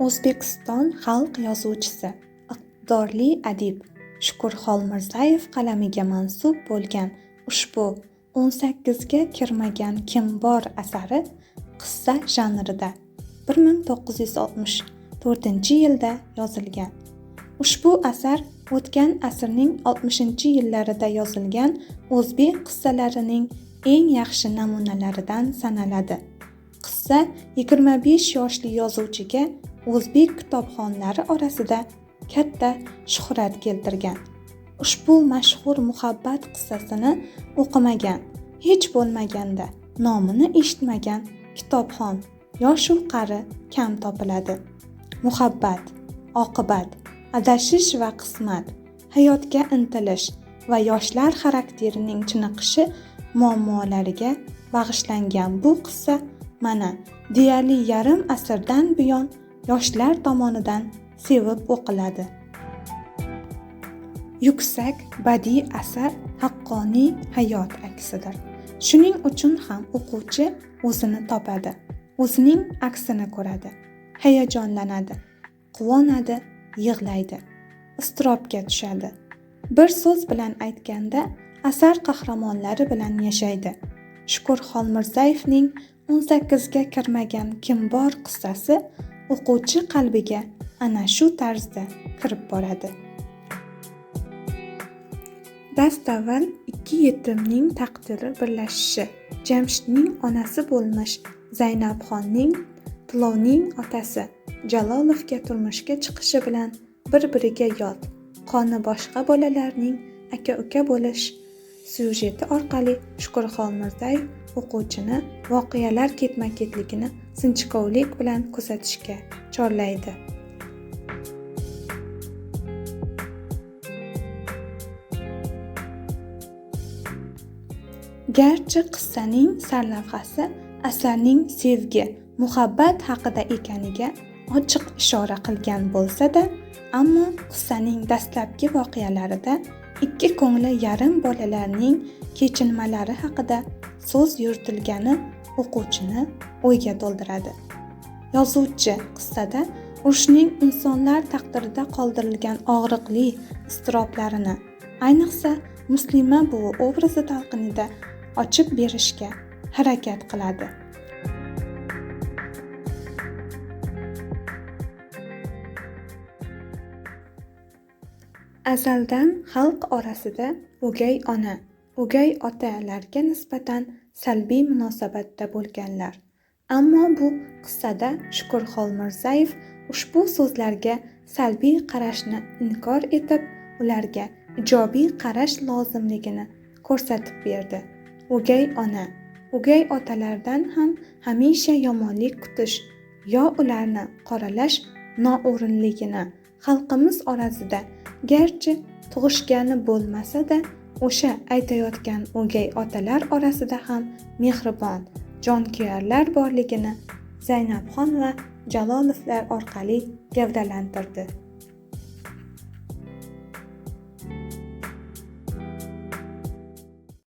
O'zbekiston xalq yozuvchisi, iqtidorli adib Shukur Xolmirzayev qalamiga mansub bo'lgan ushbu 18 ga kirmagan kim bor asari qissa janrida 1964-yilda yozilgan. Ushbu asar o'tgan asrning 60-yillarida yozilgan o'zbek qissalarining eng yaxshi namunalaridan sanaladi. Qissa 25 yoshli yozuvchiga o'zbek kitobxonlari orasida katta shuhrat keltirgan. Ushbu mashhur muhabbat qissasini o'qimagan, hech bo'lmaganda nomini eshitmagan kitobxon yoshu qari kam topiladi. Muhabbat, oqibat, adashish va qismat, hayotga intilish va yoshlar xarakterining chiniqishi muammolariga bag'ishlangan bu qissa mana deyarli yarim asrdan buyon yoshlar tomonidan sevib o'qiladi. Yuksak badiiy asar haqqoniy hayot aksidir. Shuning uchun ham o'quvchi o'zini topadi, o'zining aksini ko'radi, hayajonlanadi, quvonadi, yig'laydi, iztirobga tushadi. Bir so'z bilan aytganda, asar qahramonlari bilan yashaydi. Shukur Xolmirzayevning 18 ga kirmagan kim bor qissasi o'quvchi qalbiga ana shu tarzda kirib boradi. Dastavval ikki yetimning taqdiri birlashishi, Jamshidning onasi bo'lmish Zaynabxonning Tilovning otasi Jalolovga turmushga chiqishi bilan bir-biriga yot, qoni boshqa bolalarning aka-uka bo'lish syujeti orqali Shukur Xolmirzayev o'quvchini voqealar ketma-ketligini sinchkovlik bilan kuzatishga chorlaydi. Garchi qissaning sarlavhasi asarning sevgi, muhabbat haqida ekaniga ochiq ishora qilgan bo'lsa-da, ammo qissaning dastlabki voqealarida ikki ko'ngli yarim bolalarning kechinmalari haqida so'z yuritilgani o'quvchini o'yga to'ldiradi. Yozuvchi qissada urushning insonlar taqdirida qoldirilgan og'riqli iztiroblarini, ayniqsa Muslima buvi obrazi talqinida ochib berishga harakat qiladi. Azaldan xalq orasida o'gay ona, o'gay otalarga nisbatan salbiy munosabatda bo'lganlar. Ammo bu qissada Shukur Xolmirzayev ushbu so'zlarga salbiy qarashni inkor etib, ularga ijobiy qarash lozimligini ko'rsatib berdi. O'gay ona, o'gay otalardan ham hamisha yomonlik kutish yo ularni qoralash noo'rinligini xalqimiz orasida garchi tug'ishgani bo'lmasa-da, o'sha aytayotgan o'gay otalar orasida ham mehribon, jonkuyarlar borligini Zaynabxon va Jalolovlar orqali gavdalantirdi.